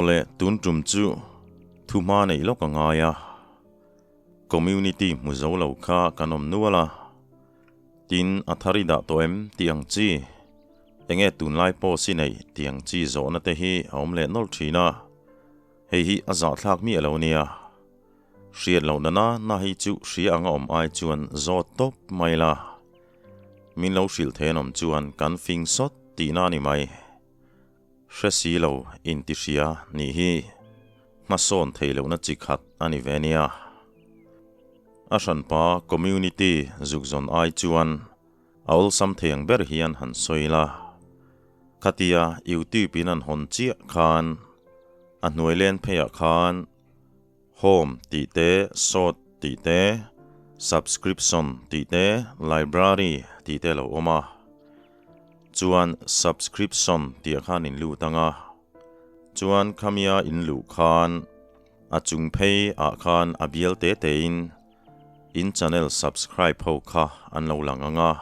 Awle, tun tum chu thuhma neih lawk a ngai a, community hmu zo lo kha kan awm nual a, tin a thar i dah tawh em tih ang chi, enge tunlai post i neih tih ang chi zawhna te hi a awm leh nawlh thin a, hei hi a zahthlak miah lo nia. Hriat loh nana na hi chu hria anga awm ai chuan zawt tawp mai la, min lo hrilh thei an awm chuan kan fing sawt tihna a ni mai. Hre si lo inti hria nih hi hmasawn thei lohna chi khat a ni ve nia. A hranpa community zukzawn ai chuan a awlsam thei ang ber hian han sawi la. Khatia YouTube in an hawn chiah khan a hnuai len pheiah khan Home tih te, Sort tih te, Subscription tih te, Library tih te a lo awm a. Chuan Subscription tih ah khan in lut ang a. Chuan khamia in luh khan a chung phei ah khan a bial te te in in channel subscribe ho kha an lo lang ang a.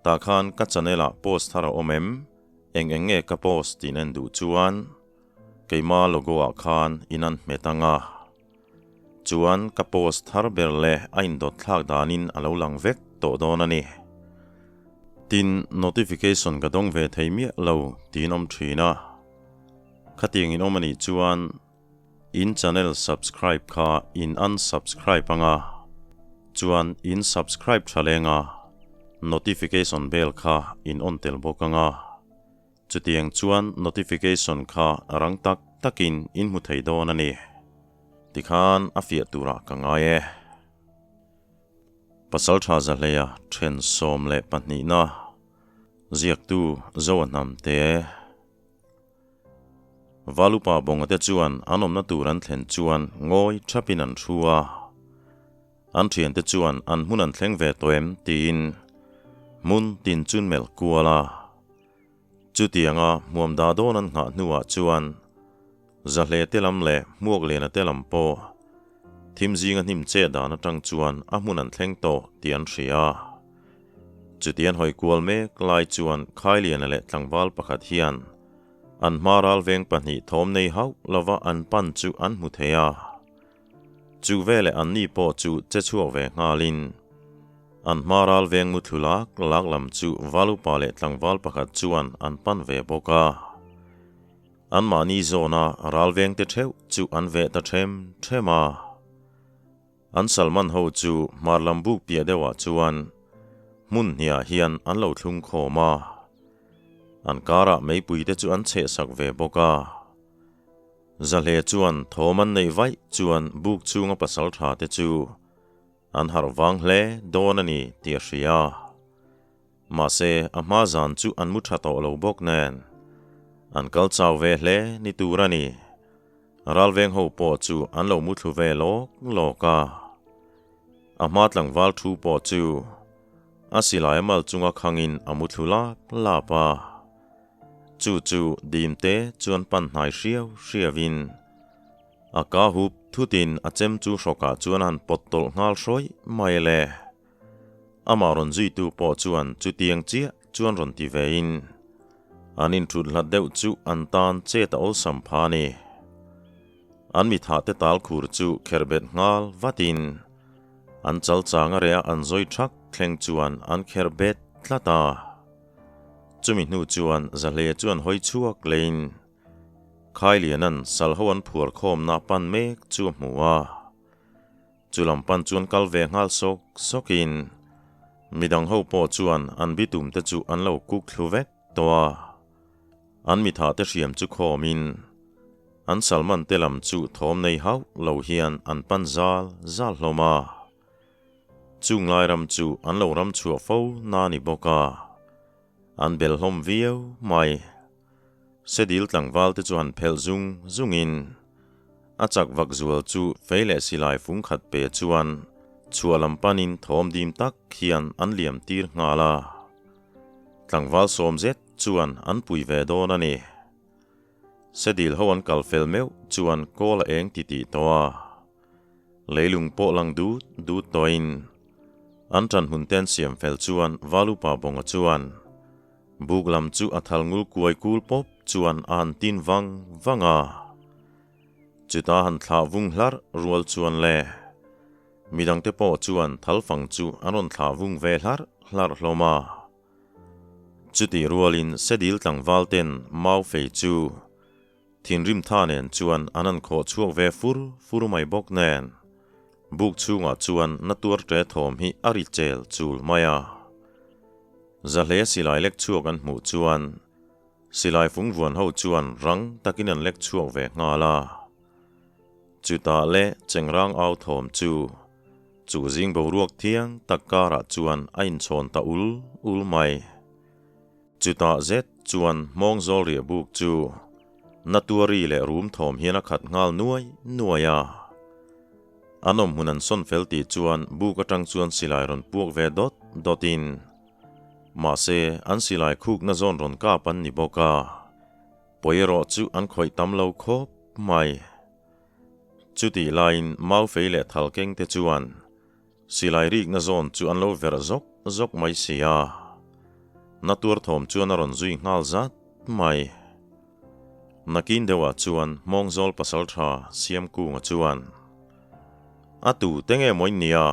Tah khan ka channel ah post thar a awm em? Eng eng nge ka post tih en duh chuan Keima logo ah khan in an hmet ang a, chuan ka post thar ber leh a indawt thlak danin a lo lang vek tawh dawn a ni. Tin, notification ka dawng ve thei miah lo tiin awm thin a, khatiang in awm a nih chuan in channel subscribe kha in unsubscribe ang a, chuan in subscribe tha leng a, notification bell kha in on tel bawk ang a. Chutiang chuan notification kha rang tak takin in hmu thei dawn a ni. Tikhan a fiah turah ka ngai e. Pasaltha Zahleia then 12na ziaktu Zoa Hnamte. Valupa Bawngate chuan an awmna tur an thlen chuan ngawi thapin an thu a. An thiante chuan an hmun an thleng ve tawh em tiin hmun tin chun melh kual a. Chutianga hmuam dah dawn an nghah hnuah chuan Zahle te lam leh Hmuakliana te lam pawh thim zinga hnim che dan atang chuan a hmun an thleng tawh tih an hria. Chutian hawi kual mek lai chuan Khailiana leh tlangval pakhat hian an hma ralveng pahnih thawm nei hauh lova an pan chu an hmu thei a. Chu veleh anni pawh chu che chhuak ve nghalin an hma ral veng muthlu lak lak lam chu valupa leh tlangval pakhat chuan an pan ve bawk a. Anmahni zawna ral vengte theuh chu an veh ta them them a. An Salman ho chu hmar lam buk piah deuhah chuan hmun hniah hian an lo thlung khawm a. An karah meipuite chu an chhehsak ve bawk a. Zahle chuan thawm an neih vaih chuan buk chhunga pasal tha te chu an harh vang hle dawn a ni tih a hria. Mahse, a hma zan chu an mu tha tawh lo bawk nen an kal chau ve hle ni tur a ni. Ralveng ho pawh chu an lo mu thlu ve lawk lawk a. A hma tlangval thu pawh chu a silai mal chunga khangin a mu thlu lap lap a. Chu chu dim te chuan pan hnai hriau hriauin a ka hup thutin a chem chu hrawkah chuan a han pawt tawlh nghal hrawih mai le. Amah rawn zuitu pawh chuan chutiang chiah chuan rawn ti vein an inthut hlat deuh chu an tan chet a awlsam pha a ni. An mithah te tal khur chu kherbet nghal vatin an chal chang a reh a an zawi thak thleng chuan an kherbet tlat a. Chumi hnu chuan Zahle chuan hawi chhuak leiin Khailianan Salho an phuar khawmna pan mek chu a hmu a. Chu lam pan chuan kal ve nghal sawk sawkin midang ho pawh chuan an bitum te chu an lo kuk thlu vek tawh a. An mithah te hriam chu khawmin an Salman te lam chu thawm nei hauh lo hian an pan zal zal hlawm a. Chung lai ram chu an lo ram chhuah fo na ni bawk a, an bel hlawm viau mai. Sedil tlangval te chu han phelh zung zungin a chak vak zual chu fei leh silai fung khat pe chuan chhuah lam panin thawm dim tak hian an liam tir nghal a. Tlangval sawm zet chuan an pui ve dawn a ni. Sedil ho an kal fel meuh chuan kawl a eng titih tawh a. Leilung pawh lang dut dut tawhin an ṭan hmun te an siam fel chuan Valupa Bawnga chuan buk lam chu a thal ngul kuai kul pawp chuan a han tin vang vang a. Chuta han thlah vung hlarh rual chuan le midangte pawh chuan thalfang chu an rawn thlah vung ve hlarh hlarh hlawm a. Chutih rualin Sedil tlangval ten mau fei chu thinrim tha nen chuan an han khawh chhuak ve fur fur mai bawk nen buk chhungah chuan na tuar ṭe thawm hi a ri chel chul mai a. Zahle silai lek chhuak an hmuh chuan Silai fungvuan ho chuan rang takin an lek chhuak ve nghal a. Chutah leh chengrang au thawm chu chu zing boruak thiang tak karah chuan a inchhawn ta ul ul mai. Chutah zet chuan hmawng zawl riah buk chu Natuari leh rum thawm hian a khat nghal nuai nuai a. An awm hmun an sawn fel tih chuan buk atang chuan silai rawn puak ve dawt dawtin Mahse, an silai khukna zawn rawn kap an ni bawk a, pawi erawh chu an khawih tam lo khawp mai. Chutih laiin Maufei leh Thalkeng te chuan silai rikna zawn chu an lo verh zawk zawk mai si a, na tuar thawm chuan a rawn zui nghal zat mai. Nakin deuhah chuan Hmawngzawl pasaltha Siamkunga chuan, A tu te nge maw in nia?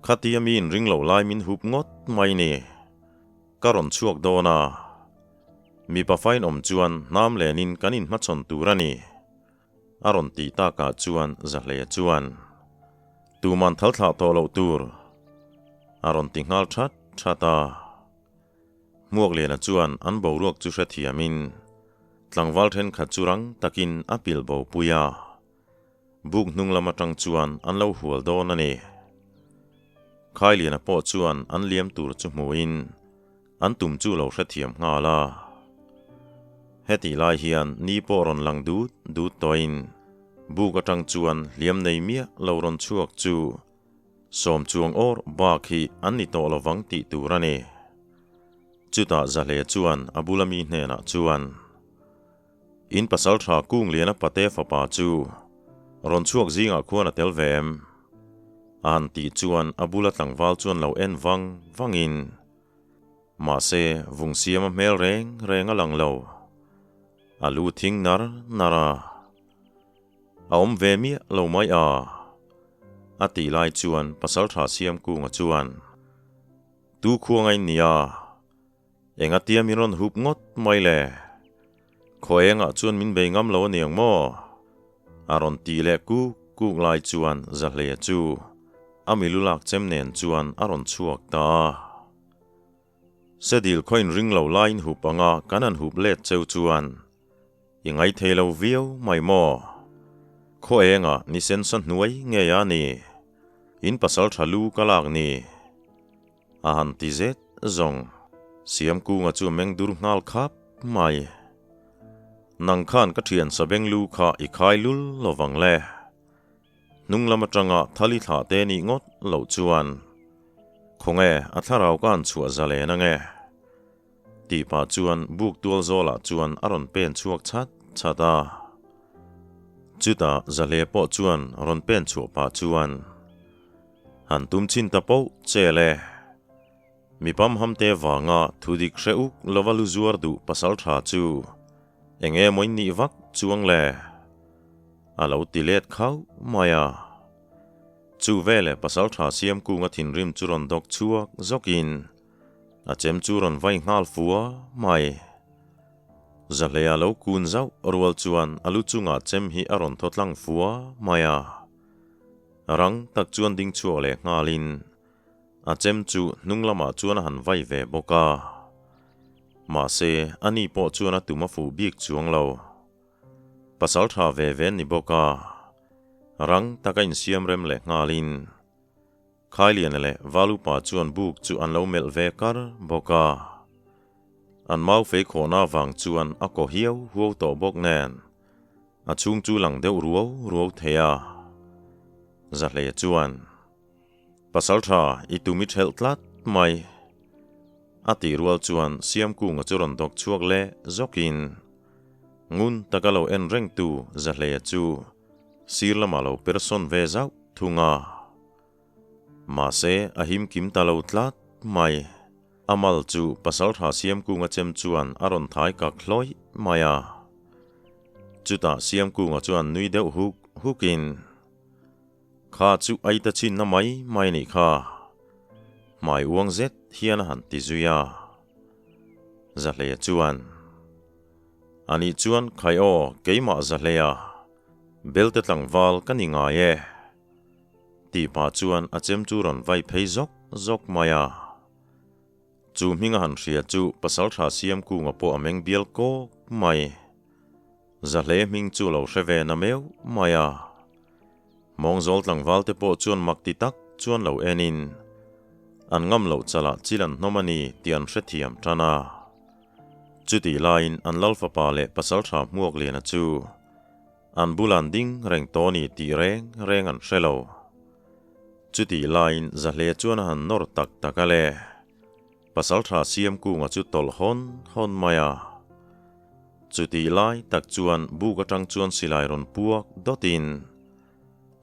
Khatia mi inring lo lai min hup ngawt mai ni. Ka rawn chhuak dawn a. Mipa fain awm chuan hnam lenin kan inhmachhawn tur a ni. A rawn tih takah chuan Zahle chuan, Tuman thal thlah tawh loh tur. A rawn ti nghal that that a. Hmuakliana chuan an boruak chu hrethiamin tlangval thenkhat chu rang takin a pil bo pui a. Buk hnung lam atang chuan an lo hual dawn a ni. Khailiana pawh chuan an liam tur chu hmuhin an tum chu lo hrethiam nghal a. Hetih lai hian ni pawh rawn lang dut dut tawhin buk atang chuan hliam nei miah lo rawn chhuak chu sawm chuang awr bak hi an ni tawh lovang tih tur a ni. Chutah Zahle chuan a bula mi hnenah chuan. In pasal tha kung liana pate fapa chu rawn chhuak zingah khuan a tel ve em? A han tih chuan a bula tlangval chuan lo en vang vangin, Mahse, vung siam a hmel reng reng a lang lo. A lu thing nar nar a. A awm ve miah lo mai a. A tih lai chuan pasal tha siam kunga chuan, Tu khuangain nia? Engatia min rawn hup ngawt mai le? Khaw engah chuan min bei ngam lo aniang maw? A rawn ti leh kuk kuk lai chuan Zahlea chu a milu lak chem nen chuan a rawn chhuak ta a. Sedil khaw inring lo laiin hup anga kan han hup let cheu chuan i ngaithei lo viau mai maw? Khaw engah ni sensa hnuai ngei a ni? In pasal tha lu ka lak ni? A han ti zet zawng. Siamkunga chu meng dur nghal khap mai. Nang khan ka thian sabeng lu kha i khai lul lo vang le. Hnung lam atanga thali thlah te nih ngawt loh chuan khawnge a thlarau ka han chhuah zalen ange? Tih pah chuan buk tual zawlah chuan a rawn pen chhuak chat chat a. Chutah Zahle pawh chuan rawn pen chhuah pah chuan Han tum chin ta poh che le. Mi pamhamte vanga thu dik hre uk lova lu zuar duh pasal tha chu eng emaw in nih vak chuang le? A lo ti let khauh mai a. Chu veleh pasal tha siam kunga thinrim chu rawn dawk chhuak zawkin a chem chu rawn vai nghal fua mai. Zahlea lo kun zauh rual chuan a lu chungah chem hi a rawn thaw tlang fua mai a. Rang tak chuan ding chhuak leh nghalin a chem chu hnung lamah chuan a han vai ve bawk a. Mahse, ani pawh chuan a tum a fuh bik chuang lo. Pasal tha ve ve ni bawk a, rang taka insiam rem leh nghalin Khailiana leh Valupa chuan buk chu an lo melh ve kar bawk a. An mau fei khawhna avang chuan a kaw hiau huau tawh bawk nen A chhung chu lang deuh ruau ruau thei a. Zahlei chuan, Pasal tha, i tum i thelh tlat mai. A tih rual chuan Siamkunga chu rawn dawk chhuak leh zawkin ngun taka lo en rengtu Zahleia chu sir lamah lo per sawn ve zauh thung a. Mahse, a him kim ta lo tlat mai. A mal chu Pasaltha Siamkunga chem chuan a rawn thai kak hlawih mai a. Chutah Siamkunga chuan nui deuh huk hukin, Kha chu ai ta chinna mai mai nih kha. Hmai uang zet hian a han ti zui a. Zahleia chuan, Anih chuan khai aw keimah Zahleia, belte tlangval ka ni ngai e. Tih pah chuan a chem chu rawn vai phei zawk zawk mai a. Chu hming a han hria chu Pasaltha Siamkunga pawh a meng bial kawk mai. Zahle hming chu lo hre ve na meuh mai a. Mawngzawl tlangval te pawh chuan mak ti tak chuan lo en in an ngam loh chalah chil an hnawm a ni tih an hrethiam tan a. Chutih laiin an Lal fapa leh Pasaltha Hmuakliana chu An bul an ding reng tawh ni tih reng reng an hre lo. Chutih laiin Zahle chuan a han nawr tak tak a le. Pasaltha Siamkunga chu tawlh hawn hawn mai a. Chutih lai tak chuan buk atang chuan silai rawn puak dawtin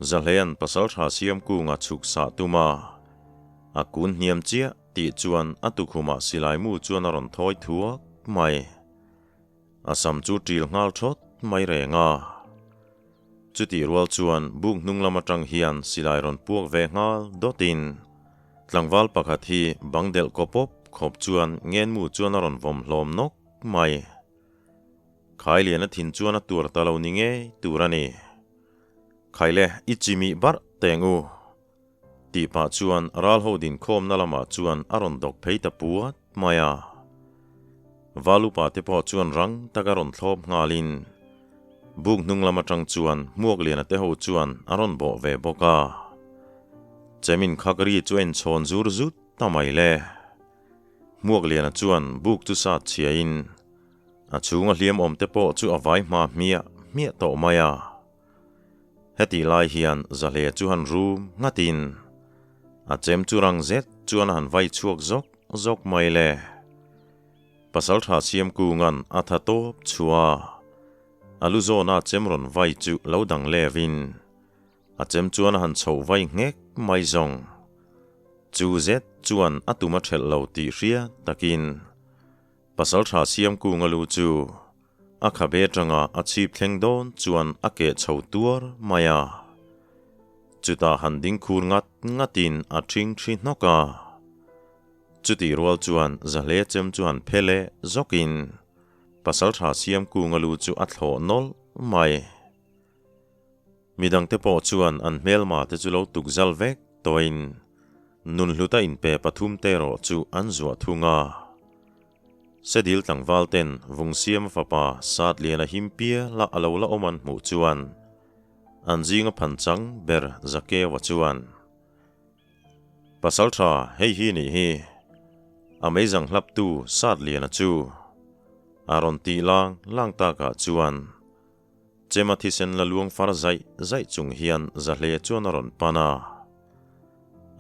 Zahlea'n Pasaltha Siamkunga chhuk sah tum a, a kun hniam chiah tih chuan a tukhumah silai mu chuan a rawn thawi thuak mai. A sam chu ṭil nghal ṭhawt mai reng a. Chutih rual chuan buk hnung lam aṭang hian silai rawn puak ve nghal dawtin tlangval pakhat hi bang delh kaw pawp khawp chuan ngenmu chuan a rawn vawm hlawm nawk mai. Khailiana thin chuan a tuar ta lo ni ngei tur a ni. Khaile i chimih barh teng u. Tih pah chuan ral ho dinkhawmna lamah chuan a rawn dawk phei ta puat mai a. Valupa te pawh chuan rang taka rawn thlawp nghalin buk hnung lam atang chuan Hmuakliana te ho chuan a rawn bawh ve bawk a. Chemin khak ri chu a inchhawn zur zut ta mai le. Hmuakliana chuan buk chu sat chhiain a chhunga hliam awm te pawh chu a vai hma hmiah hmiah tawh mai a. Hetih lai hian Zahle chu han rum nghatin a chem chu rang zet chuan a han vai chhuak zawk zawk mai le. Pasaltha Siamkunga'n a tha tawp chhuah a, a lu zawna chem rawn vai chu lo dang levin a chem chuan a han chhoh vai nghek mai zawng. Chu zet chuan a tum a thelh lo tih hriat takin Pasaltha Siamkunga lu chu A khabe atanga a chhip thleng dawn chuan a keh chho tuar mai a. Chutah han ding khur ngat ngatin a ṭhing ṭhi hnawk a. Chutih rual chuan Zahle chem chu han phe leh zawkin Pasalṭha Siamkunga lu chu a thlawh nawlh mai. Midangte pawh chuan an hmelma te chu lo tuk zal vek tawhin nunhluta inpe pathumte erawh chu an zuah thung a. Sedil tlangval ten Vungsiama fapa Satliana him piala a lo la awm an hmuh chuan an zinga phan chang ber Zakewa chuan, Pasaltha hei hi nih hi, a meizang hlaptu Satliana chu a rawn tih lang lang takah chuan Chema thisen la luang far zaih zaih chung hian Zahle chuan a rawn pan a.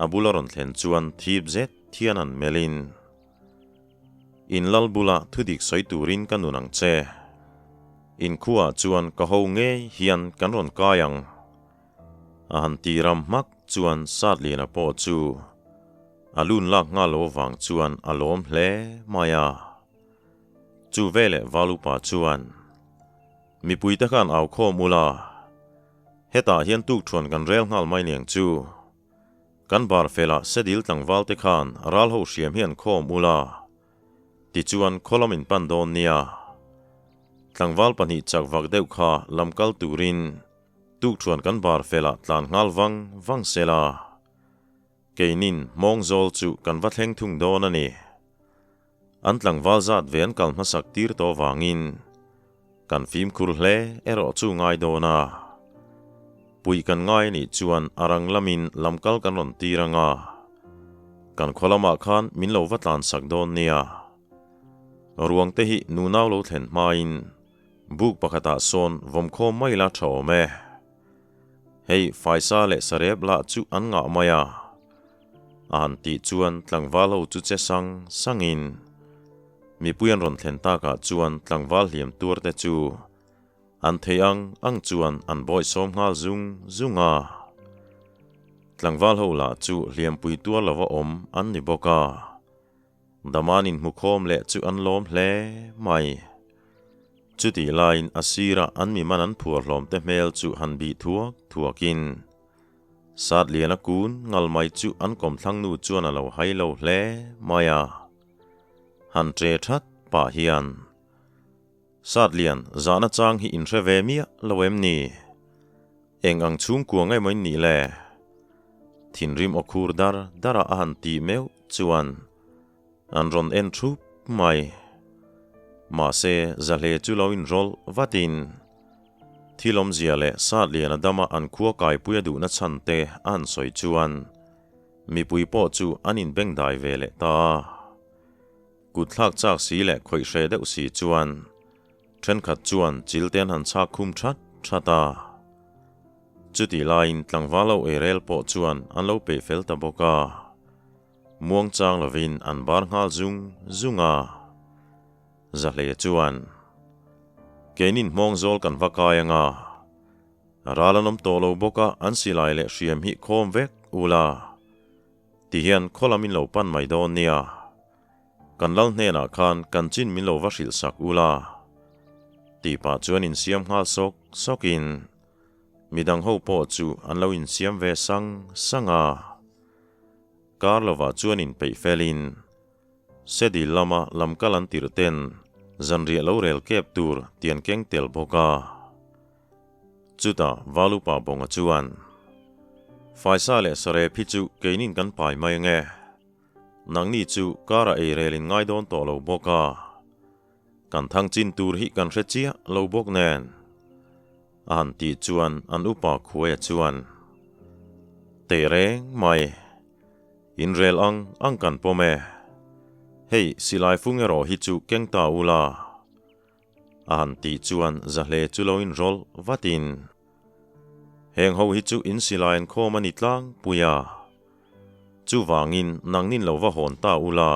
A bula rawn thlen chuan thip zet thian an melhin, In lal bula thudik sawi turin ka nun ang che. In khuaah chuan ka ho ngei hian kan rawn kai ang. A han ti ram hmak chuan Satliana pawh chu a lun lak nghal lo avang chuan a lawm hle mai a. Chu veleh Valupa chuan, Mipuite khan au khawm ula, hetah hian tukṭhuan kan rel nghal mai niang chu. Kan bar felah Sedil tlangval te khan ral ho hriam hi an khawm ul a, tichuan khawlam in pan dawn nia. Tlangval pahnih chak vak deuh kha lam kal turin tukṭhuan kan bar felah tlan nghal vang vang sela, keinin hmawngzawl chu kan va thleng thung dawn a ni. An tlangval zat ve an kal hmasak tir tawh vangin kan fimkhur hle erawh chu ngai dawn a. Puih kan ngai anih chuan a rang lamin lamkal kan rawn tir anga kan khaw lamah khan min lo va tlansak dawn nia. Ruang te hi nunau lo thlen hmain buk pakhatah sawn vawmkhawm mai la tha awm e. Hei faisa leh sarep lah chu an ngah mai a. A han tih chuan tlangval ho chu che sang sangin mipui an rawn thlen takah chuan tlangval hliam tuar te chu an thei ang ang chuan an bawihsawm nghal zung zung a. Tlangval ho lah chu hliampui tuar lova awm an ni bawk a, Daman inhmukhawm leh chu an lawm hle mai. Chutih laiin a sirah an mi man an phuar hlawm te hmel chu han bih thuak thuakin Satliana kun ngal mai chu an kawmthlang nu chuan a lo hai lo hle mai a. Han ṭe ṭhat pah hian Satlian zahna chang hi inhre ve miah lo em ni? Eng ang chhungkua ngei maw in nih le? Thinrim aw khur dar dara a han tih meuh chuan an rawn en thup mai. Mahse, Zahle chu lo inrawlh vatin thil awmzia leh Satliana dama an khua kaipuia duhna chhan te a han sawi chuan mipui pawh chu an inbengdai ve leh ta a. Kut thlak chak si leh khawih hreh deuh si chuan thenkhat chuan chil te an han chhak khum that that a. Chutih laiin tlangval lo eirel pawh chuan an lo peih fel ta bawk a. Muang chang lovin an bar nghal zung zung a. Zahle chuan, Keinin hmawng zawl kan va kai anga, ral an awm tawh lo bawk a an silai leh hriam hi khawm vek ula. Ti hian khaw lam in lo pan mai dawn nia. Kan lal hnenah khan kan chin min lo va hrilh sak ula. Tih pah chuan insiam nghal sawk sawkin midang ho pawh chu an lo insiam ve sang sang a. Kar lovah chuan inpeih felin Sedil lama lamkal an tirh ten zanriah lo rel kep tur ti an keng tel bawk a. Chutah Valupa Bawnga chuan, Faisa leh Sarep hi chu keinin kan pai mai ange. Nangni chu kara ei relin ngai dawn tawh lo bawk a. Kan thang chin tur hi kan hre chiah lo bawk nen. A han tih chuan an upa Khuaia chuan, Teh reng mai. In rel ang ang kan pawm e. Hei silai fung erawh hi chu keng ta ula. A han tih chuan Zahle chu lo inrawlh vatin, Heng ho hi chu in silai an khawm a ni tlangpui a, chuvangin nangnin lo va hawn ta ula,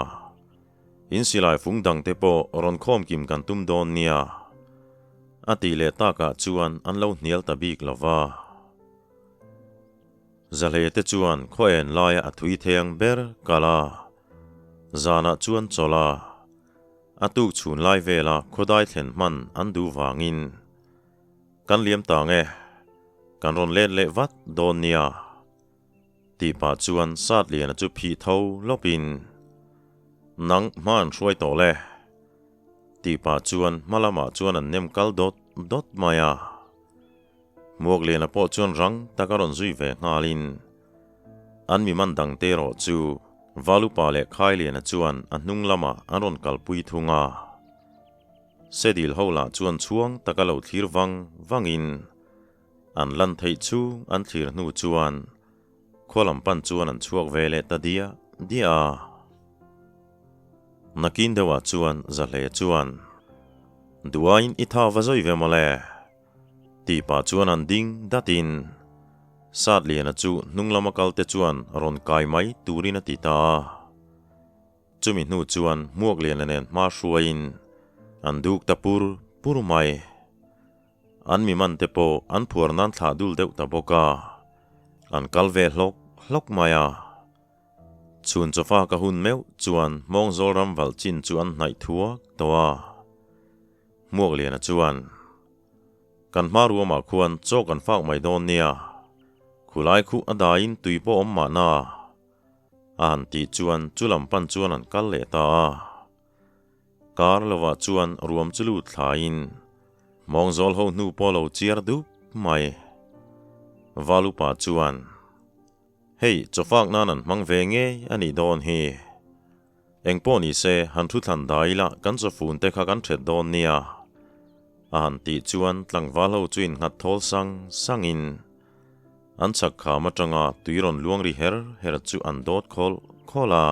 in silai fung dangte pawh rawn khawm kim kan tum dawn nia, a tih leh takah chuan an lo hnial ta bik lo va. Zahle te chuan khaw en laia a thui thei ang ber kal a, zanah chuan chawlh a, A tuk chhun lai vela khawdai thlen hman an duh vangin kan liam ta nge, kan rawn let leh vat dawn nia tih pah chuan Satliana chu phih tho lawpin nang hma an hruai tawh le tih pah chuan hma lamah chuan an nem kal dawt dawt mai a. Hmuakliana pawh chuan rang taka rawn zui ve nghalin an mi man dangte erawh chu Valupa leh Khailiana chuan a hnung lamah an rawn kalpui thung a. Sedil ho lah chuan chhuang taka lo thlir vang vangin an lan theih chhung an thlir hnu chuan khua lam pan chuan an chhuak ve leh ta diah diah a. Nakin deuhah chuan Zahle chuan, Duaiin i tha va zawi ve mawle. Tih pah chuan an ding datin Satliana chu hnung lama kalte chuan rawn kai mai turin a ti ta a. Chumi hnu chuan Hmuakliana nen hma hruaiin an duk ta pur pur mai. An mi man te pawh an phuar nan thlah dul deuh ta bawk a, an kal ve hlawk hlawk mai a. Chhun chawfa ka hun meuh chuan Hmawngzawl ram valh chin chu an hnaih thuak tawh a. Hmuakliana chuan, Kan hma ruamah khuan chaw kan fak mai dawn nia, khulai khuh a daiin tui pawh awm mahna, a han tih chuan chu lam pan chuan an kal leh ta a. Kar lovah chuan ruam chu lut thlaiin Hmawngzawl ho hnu pawh lo chiar dup mai. Valupa chuan, Hei, chawfak nan an hmang ve ngei a nih dawn hi. Engpawh ni se, han thu thlan dai ila kan chawfun te kha kan ṭhet dawn nia. A han tih chuan tlangval ho chu innghat thawl sang sangin an chhak kham aṭanga tui rawn luang ri her her chu an dawt khawlh khawlh a.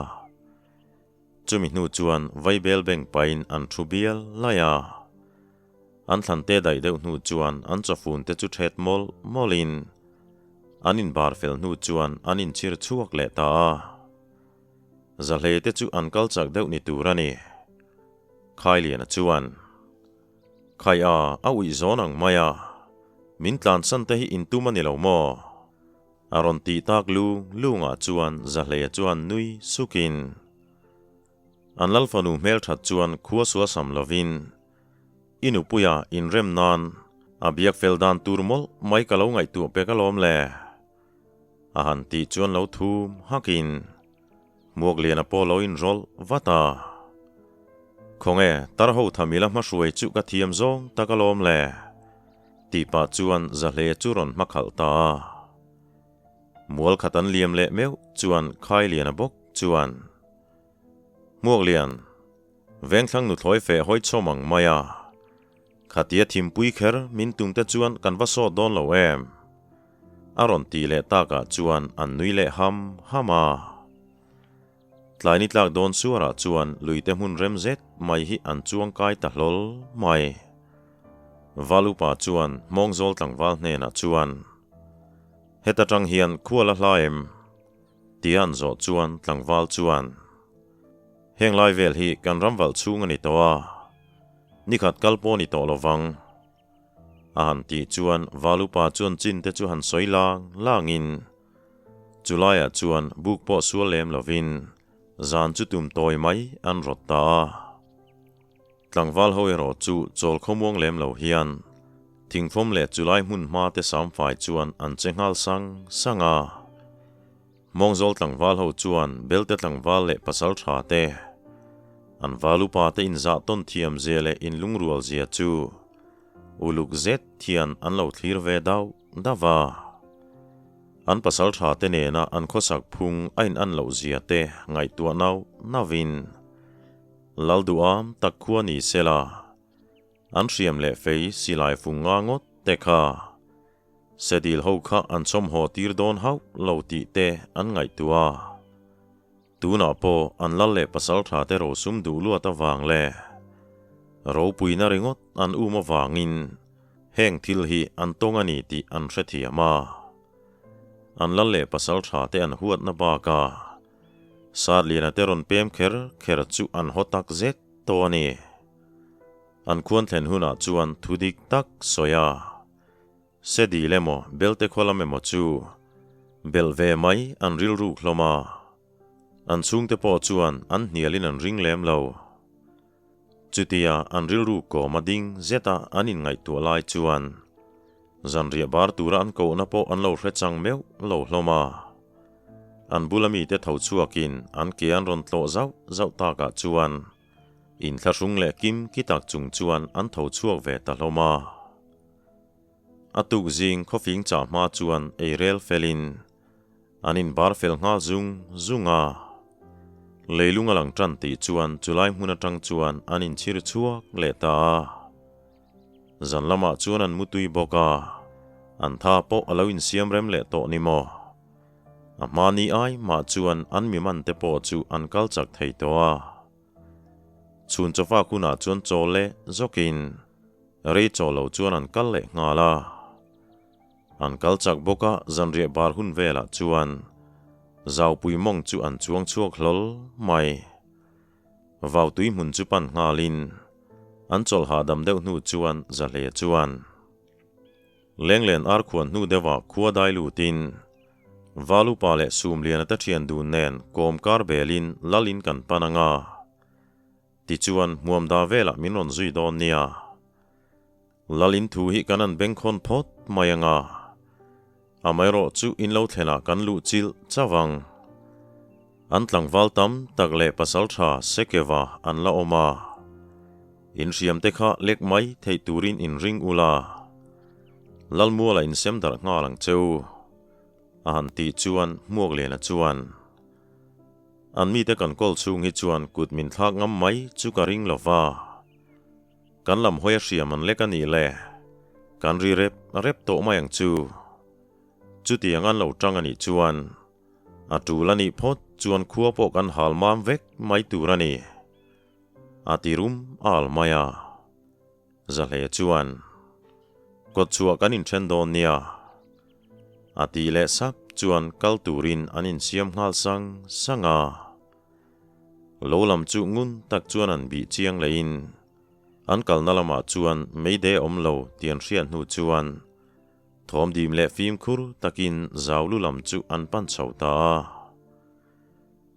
Chumi hnu chuan vaibel beng pahin an thu bial laih a. An thlan te daih deuh hnu chuan an chawfun te chu ṭhet mawlh mawlhin an inbar fel hnu chuan an inchhir chhuak leh ta a. Zahlei te chu an kal chak deuh ni tur a ni. Khailiana chuan, Khai a, a uih zawn ang mai a, min tlansan te hi in tum a ni lo maw? A rawn tih tak lu lungah chuan Zahleia chuan nui sukin, An Lalfanu hmelthat chuan khua sual sam lovin. I nupuia inrem nan a biak fel dan tur mawlh mai ka lo ngaihtuah pek alawm le. A han tih chuan lo thum hakin Hmuakliana pawh lo inrawlh vat a. Khawnge tar ho thamila hmahruai chu ka thiam zawng tak alawm le. Tih pah chuan Zahle chu rawn hmakhalh ta a. Mual khat an liam leh meuh chuan Khailiana bawk chuan, Hmuaklian, Vengthlang nuthlawi feh hawi chhawm ang mai a, khatia thimpui kher min tum te chuan kan va sawt dawn lo em? A rawn tih leh takah chuan an nui leh ham ham a. Tlaini tlak dawn suarah chuan luite hmun rem zet mai hi an chuang kai ta hlawl mai. Valupa chuan Hmawngzawl tlangval hnenah chuan, Heta tang hian khua la hla em? Tia an zawh chuan tlangval chuan, Heng lai vel hi kan ram valh chhung a ni tawh a, nikhat kal pawh a ni tawh lo vang. A han tih chuan Valupa chuan chin te chu han sawi lang langin chulaiah chuan buk pawh sual lem lovin zan chu tum tawi mai an rawt ta a. Tlangval ho erawh chu chawl khawmuang lem lo hian thingfawm leh chulai hmun hma te samfai chuan an che nghal sang sang a. Mawngzawl tlangval ho chuan Belte tlangval leh pasal tha te, an val upa te inzah tawn thiam zia leh inlungrual zia chu uluk zet hian an lo thlir ve dauh dauh a. An pasal tha te nena an khawsak phung a in an loh zia te ngaihtuah nauh nauhin Lal duham tak khua ni sela an hriam leh fei silai fung nga ngawt te kha Sedil ho kha an chawmhaw tir dawn hauh lo tih te an ngaihtuah a. Tunah pawh an lal leh pasal tha te rosum duh luat avang leh ropuina ringawt an um avangin heng thil hi an tawng a ni tih an hrethiam a. An lal leh pasal tha te an huatna bakah Satliana te rawn pem kher kher chu an haw tak zet tawh a ni. An khuan thlen hunah chuan thu dik tak sawi a. Sedil emaw Belte khaw lam emaw chu belh ve mai an rilruk hlawm a, an chhungte pawh chuan an hnialin an ring lem lo. Chutia an rilru kawm a ding zeta an inngaihtuah lai chuan zanriah bar tura an kohna pawh an lo hre chang meuh lo hlawm a. An bula mite tho chhuakin an ke an rawn tlawh zauh zauh takah chuan inthlahrung leh kim ki tak chung chuan an tho chhuak ve ta hlawm a. A tuk zing khawfing chah hma chuan ei rel felin an inbar fel nghal zung zung a. Leilung a lang tan tih chuan chulai hmun atang chuan an inchhir chhuak leh ta a. Zan lamah chuan an mutui bawk a, an tha pawh a lo insiam rem leh tawh ni maw. A hma ni ai mah chuan an mi man te pawh chu an kal chak thei tawh a. Chhun chawfak hunah chuan chaw leh zawkin Rei chaw lo chuan an kal leh nghal a. An kal chak bawk a, zanriah bar hun velah chuan Zaupui mawng chu an chuang chhuak hlawl mai. Vautui hmun chu pan nghalin an chawlh hahdam deuh hnu chuan Zahle chuan Lenglen ar khuan hnu deuhah khua dai lutin Valupa leh Sumliana te thian dun nen kawm kar belin lalin kan pan anga. Tichuan, hmuam da velah min rawn zui dawn nia. Lalin thu hi kan an bengkhawn phawt mai anga. Amaherawh chu in lo thlenah kan luh chilh chauh ang. An tlangval tam tak leh pasal tha Sekeva an la awm a. In hriam te kha lek mai theih turin in ring ula. Lalmuala in sem darh nghal ang cheu. A han tih chuan Hmuakliana chuan. An mite kan kawl chhung hi chuan kut min thlak ngam mai chu ka ring lo va. Kan lam hawi a hriam an lek a nih le. Kan ri rep rep tawh mai ang chu. Chutiang an lo tang a nih chuan a tul a nih phawt chuan khua pawh kan hal mam vek mai tur a ni. A ti rum al mai a. Zahle chuan, Kawt chhuah kan inthen dawn nia. A tih leh sap chuan kal turin an insiam nghal sang sang a. Lo lam chu ngun tak chuan an bih chiang lehin an kalna lamah chuan meide awm lo tih an hriat hnu chuan thawm dim leh fimkhur takin zau lu lam chu an pan chho ta a.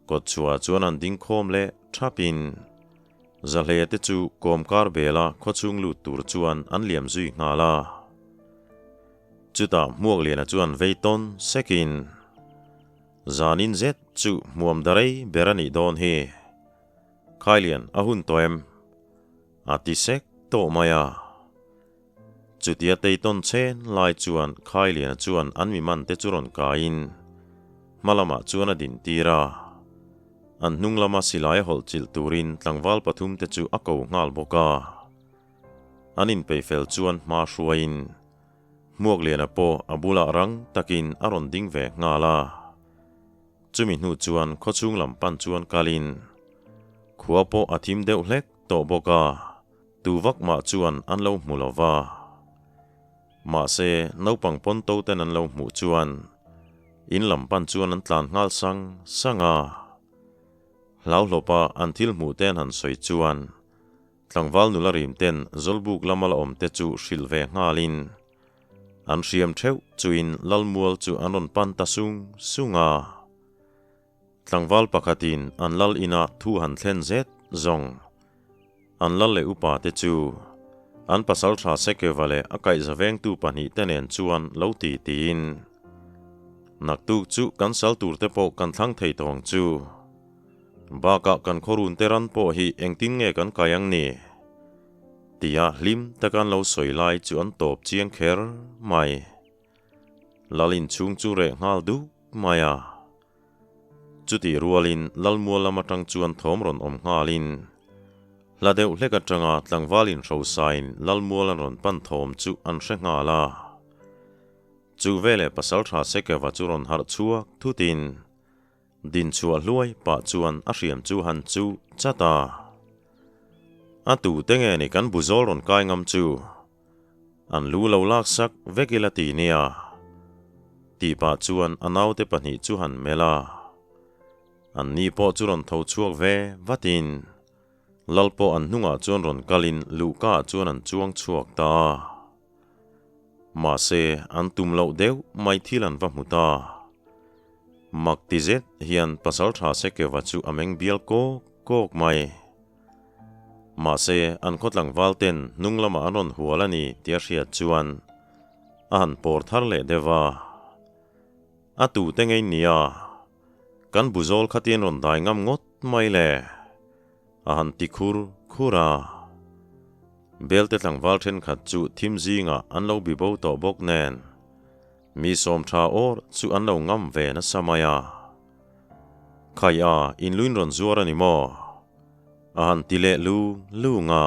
Kawt chhuah chuan an ding khawm leh thapin. Zahleia te chu kawmkar bela khawchhung lut tur chuan an liam zui nghal a. Chutah Hmuakliana chuan vei tawn sekin, Zanin zet chu hmuam darei ber a nih dawn hi. Khailian a hun tawh em? A ti sek tawh mai a. Chutia teitawn chen lai chuan Khailiana chuan an mi man te chu rawn kaiin hma lamah chuan a din tir a. An hnung lama silai a hawlh chilh turin tlangval pathum te chu a ko nghal bawk a. An inpeihfel chuan hma hruaiin Hmuakliana pawh a bulah rang takin a rawn ding ve nghal a. Chumi hnu chuan khawchhung lam pan chuan kalin khua pawh a thim deuh hlek tawh bawk a. Tu vak mah chuan an lo hmu lo va. Mahse, naupang pawn to ten an lo hmuh chuan in lam pan chuan an tlan nghal sang sang a. Hlauhlawpa an thil hmuh te an han sawi chuan tlangval nula rim ten Zawlbuk lama la awm te chu hrilh ve nghalin an hriam theuh chuin Lalmual chu an rawn pan ta sung sung a. Tlangval pakhatin an lal inah thu han thlen zet zawng. An lal leh upa te chu an pasaltha Sekeva leh a kaihza vengtu pahnihte nen chuan lo ti tiin, Naktuk chu kan sal turte pawh kan thlang thei tawh ang chu. Bakah kan khawrun te ran pawh hi engtin nge kan kai ang ni? Tia hlim taka an lo sawi lai chu an tawp chiang kher mai. Lal inchhung chu reh nghal duk mai a. Chutih rualin Lalmual lam atang chuan thawm rawn awm nghalin hla deuh hlek atanga tlangval inhrosain Lalmual an rawn pan thawm chu an hre nghal a. Chu veleh Pasaltha Sekeva chu rawn harh chhuak thutin Dinchhuah hluai pah chuan a hriam chu han chu chat a. A tute nge ni kan buzawl rawn kai ngam chu? An lu lo lak sak vek ila ti nia. Tih pah chuan a naute pahnih chu han melh a. An ni pawh chu rawn tho chhuak ve vatin Lal pawh an hnungah chuan rawn kalin luhka ah chuan an chuang chhuak ta a. Mahse an tum loh deuh mai thil an va hmu ta. Mak ti zet hian Pasaltha Sekeva chu a meng bial kawk kawk mai. Mahse, an khaw tlangval ten hnung lamah an rawn hual a ni tih a hriat chuan a han pawr thar leh deuh a. A tute ngei nia, kan buzawl khatin rawn dai ngam ngawt mai le, a han ti khur khur a. Belte tlangval thenkhat chu thim zingah an lo bi bo tawh bawk nen, mi sawm tha awr chu an lo ngam ve nasa mai a. Khai a, inluin rawn zuar a ni maw? A han ti leh lu lung a.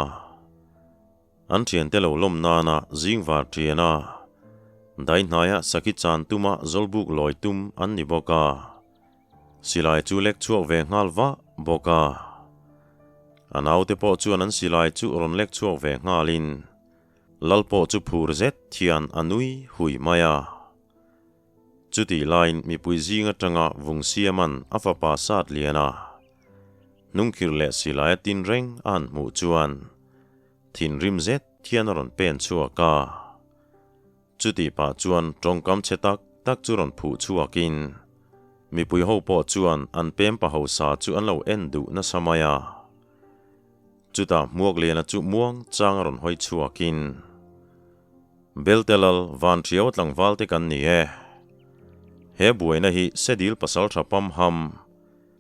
An thiante lo lawm nana zing var thian a, dai hnaia sakhi chan tuma zawlbuk lawi tum an ni bawk a. Silai chu lek chhuak ve nghal vah bawk a. A naute pawh chuan an silai chu rawn lek chhuak ve nghalin Lal pawh chu phur zet thian a nui hui mai a. Chutih laiin mipui zing atanga vung siaman a fapa sat lian a, hnungkhirh leh silai a tin reng a han hmuh chuan thinrim zet hian a rawn pen chhuak a. Chutih pah chuan tawngkam chhe tak tak chu rawn phuh chhuakin mipui ho pawh chuan an pem pa hausa chu an lo en duh nasa mai a. Chutah Hmuakliana chu muang chang a rawn hawi chhuakin, Belte lal van thiau tlangval te kan ni e. He buaina hi Sedil pasaltha pam ham,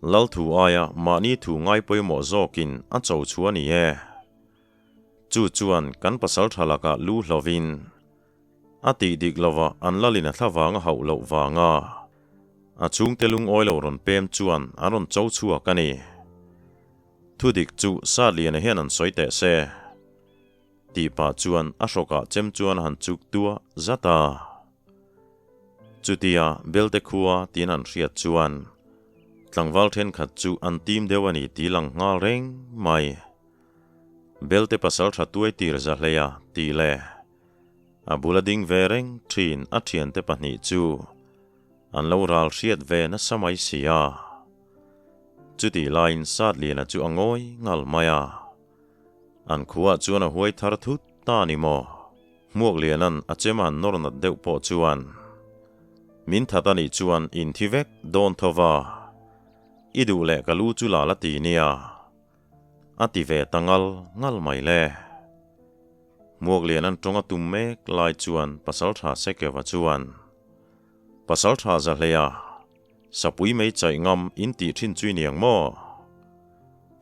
lal thu aia mahni thu ngai pawimawh zawkin a cho chu a ni e. Chu chuan kan pasaltha lakah lu hlovin a tih dik lova an lalin a thla vang a hauh loh vanga a chhungte lungawi lo rawn pem chuan an rawn cho chhuak a ni. Thudik chu Satliana hian an sawi teh se. Tih pah chuan a hrawkah chem chuan a han chuk tua zat a. Chutia Belte khua tiin an hriat chuan tlangval thenkhat chu an tim deuh a ni tih lang nghal reng mai. Belte pasal tha tuai tir za hleia tih leh a bula ding ve reng thin a thiante pahnih chu an lo ral hriat ve nasa mai si a. Chutih laiin Satliana chu a ngawi ngal mai a. An khuaah chuan a huai thar thut ta a ni maw? Hmuakliana'n a chem a han nawr nat deuh pawh chuan, Min that a nih chuan in thi vek dawn tho va, i duh leh ka lu chu la la ti nia. A ti ve ta ngal ngal mai le. Hmuaklian an tawng a tum mek lai chuan Pasaltha Sekeva chuan, Pasaltha Zahleia, Sapui mei chaih ngam in tih thin chui niang maw?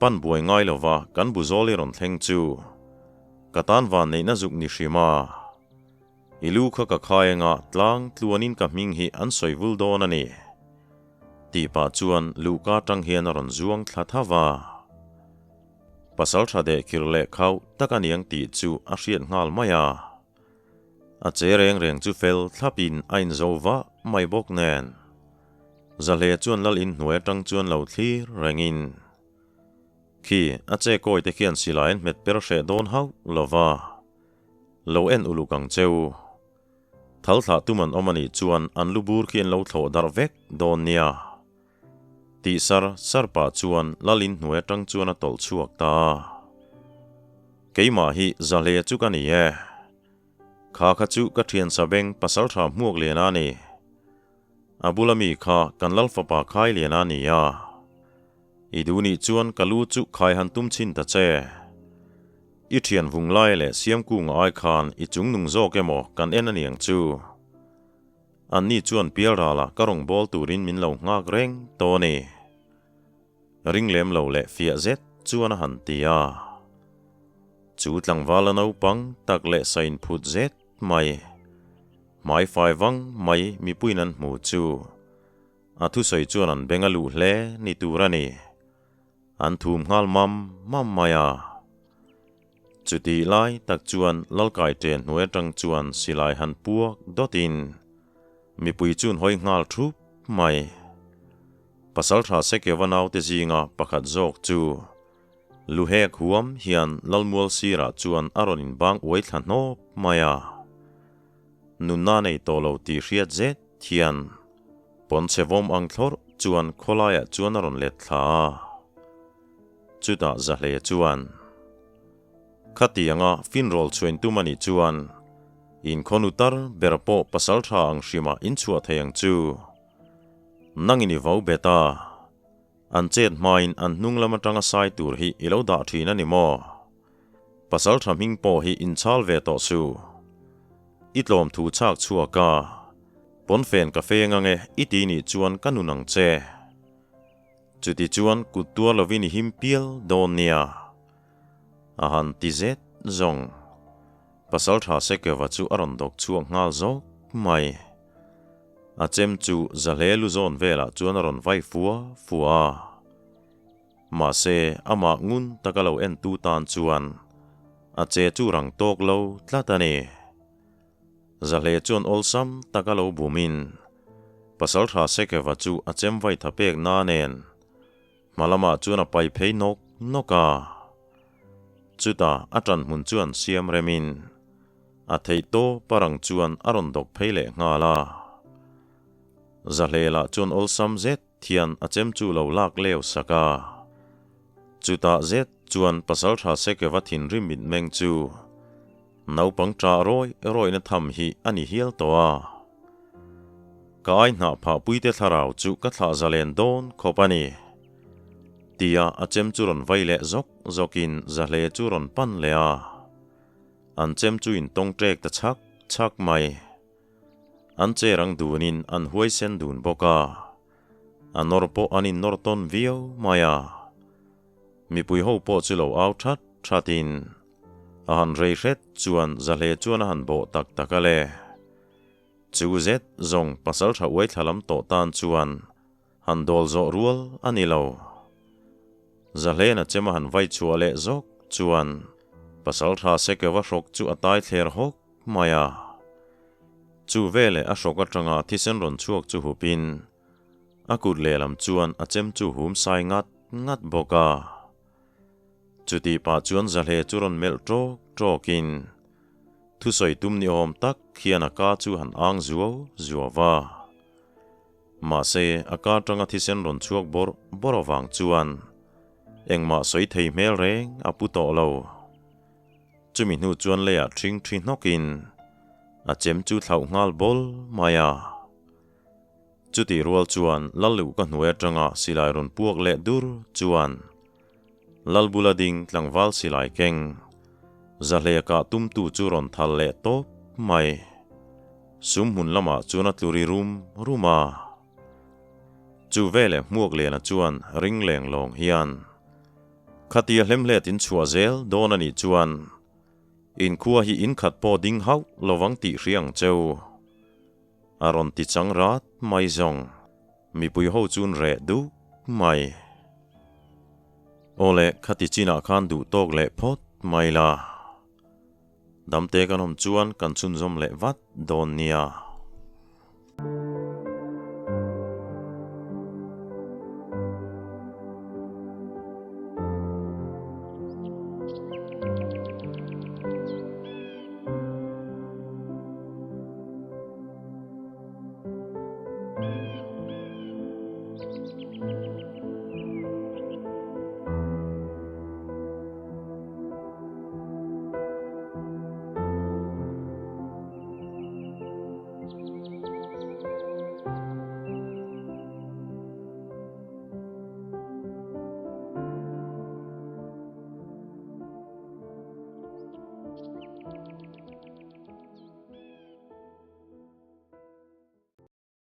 Pan buai ngai lova kan bu zawl i rawn thleng chu ka tan van neihna zuk ni hrim a. I lu kha ka khai anga tlang tluanin ka hming hi an sawi vul dawn a ni. Tih pah chuan luhka atang hian a rawn zuang thla tha va. Pasal tha deh khir leh khauh tak a niang tih chu a hriat nghal mai a. A che reng reng chu fel thlapin a inzo vah mai bawk nen. Zahle chuan lal inhnuai atang chuan lo thlir rengin. Khi a che kawi te khian silai an hmet per hreh dawn hauh lova. Lo en uluk ang cheu. Thal thlah tum an awm anih chuan an lu bur khi an lo thlawh darh vek dawn nia. Tih sar sar pah chuan lal in hnuai atang chuan a tawlh chhuak ta a. Keimah hi Zahle chu ka ni e. Kha kha chu ka thian Sabeng pasaltha hmuak lian a ni. A bula mi kha kan lal fapa khai lian a ni a. I duh nih chuan ka lu chu khai han tum chhin ta che. I thian vung lai leh Siamkunga ai khan i chung nung zawk emaw kan en a niang chu. Anni chuan pialralah ka rawn bawl turin min lo nghak reng tawh a ni. Ring lem lo leh fiah zet chuan a han ti a. Chu tlangval a naupang tak leh sain phut zet mai, hmai fai vang mai mipuiin an hmu chu a thusawi chuan an beng a luh hle ni tur a ni. An thum nghal mam mam mai a. Chutih lai tak chuan Lalkai ṭen hnuai aṭang chuan silai han puak dawtin mipui chuan hawi nghal ṭhup mai. Pasalṭha Sekeva naute zinga pakhat zawk chu Luhek huam hian Lalmual sirah chuan a rawn inbang uai thla hnawp mai a. Nunna nei tawh lo tih hriat zet hian pawnchhe vawm ang thlawrh chuan khawlaiah chuan a rawn let thla a. Chutah Zahle chuan, Khatianga finrawl chhuain tum a nih chuan inkhawnu tar ber pawh pasal tha ang hrimah inchhuah thei ang chu. Nangin i vau bet a, an chet hmain an hnung lam atanga sai tur hi i lo dah thin a ni maw? Pasal tha hming pawh hi inchhal ve tawh suh. I tlawm thu chhak chhuak a, pawnfen ka feng ange i ti nih chuan ka nun ang che. Chuti chuan kut tuar lovin i him pial dawn nia. A han ti zet zawng. Pasaltha Sekeva chu a rawn dawk chhuak nghal zawk mai. A chem chu Zahle lu zawn velah chuan a rawn vai fua fua a. Mahse, amah ngun taka lo entu tan chuan a che chu rang tawk lo tlat a ni. Zahle chuan awlsam taka lo bumin Pasaltha Sekeva chu a chem vai tha pek na nen hma lamah chuan a pai phei nawk nawk a. Chutah a ṭan hmun chuan siam remin a theih tawp a rang chuan a rawn dawk phei leh nghal a. Zahle lah chuan awlsam zet thian a chem chu lo lak leu sak a. Chutah zet chuan Pasaltha Sekeva thinrim mitmeng chu Naupang ṭah rawi rawihna tham hi a ni hial tawh a. Ka ai hnah phah puite thlarau chu ka thlah zalen dawn khawp a ni. Tia a chem chu rawn vai leh zawk zawkin zahle chu rawn pan leh a. An chem chu in tawng ṭek ta chhak chhak mai. An che rang dunin an huaisen dun bawk a. A nawr pawh an innawr tawn viau mai a. Mipui ho pawh chu lo au that thatin a han rei hret chuan Zahle chuan a han bawh tak tak a le. Chu zet zawng pasal tha uai thla lam tawh tan chuan han dawl zawh rual a ni lo. Zahlena chem a han vai chhuah leh zawk chuan pasal tha Sekeva hrawk chu a tai thler hawk mai a. Chu veleh a hrawk atanga thisen rawn chhuak chu hupin A kut lehlam chuan a chem chu hum sai ngat ngat bawk a. Chutih pah chuan Zahle chu rawn melh ṭawk ṭawkin thusawi tum ni awm tak hian a ka chu han ang zuau zuau va. Mahse, a ka aṭanga thisen rawn chhuak bawrh bawrh avang chuan engmah sawi thei hmel reng a pu tawh lo. Chumi hnu chuan leiah ṭhing ṭhi hnawkin a chem chu thlauh nghal bawl mai a. Chutih rual chuan Lalluh ka hnuai atanga silai rawn puak leh dur chuan Lalbula ding tlangval silai keng Zahleh kah tumtu chu rawn thal leh tawp mai. Sum hmun lamah chuan a tlu ri rum rum a. Chu veleh hmuak Liana chuan ring leng lawng hian, Khatia hlemhlet in chhuah zel dawn a nih chuan inkhua hi in khat pawh ding hauh lovang tih hria ang cheu. A rawn ti chang rat mai zawng. Mipui ho chuan reh duh mai. Aw le, khati chinah khan duh tawk leh phawt mai la. Damte kan awm chuan kan chhunzawm leh vat dawn nia.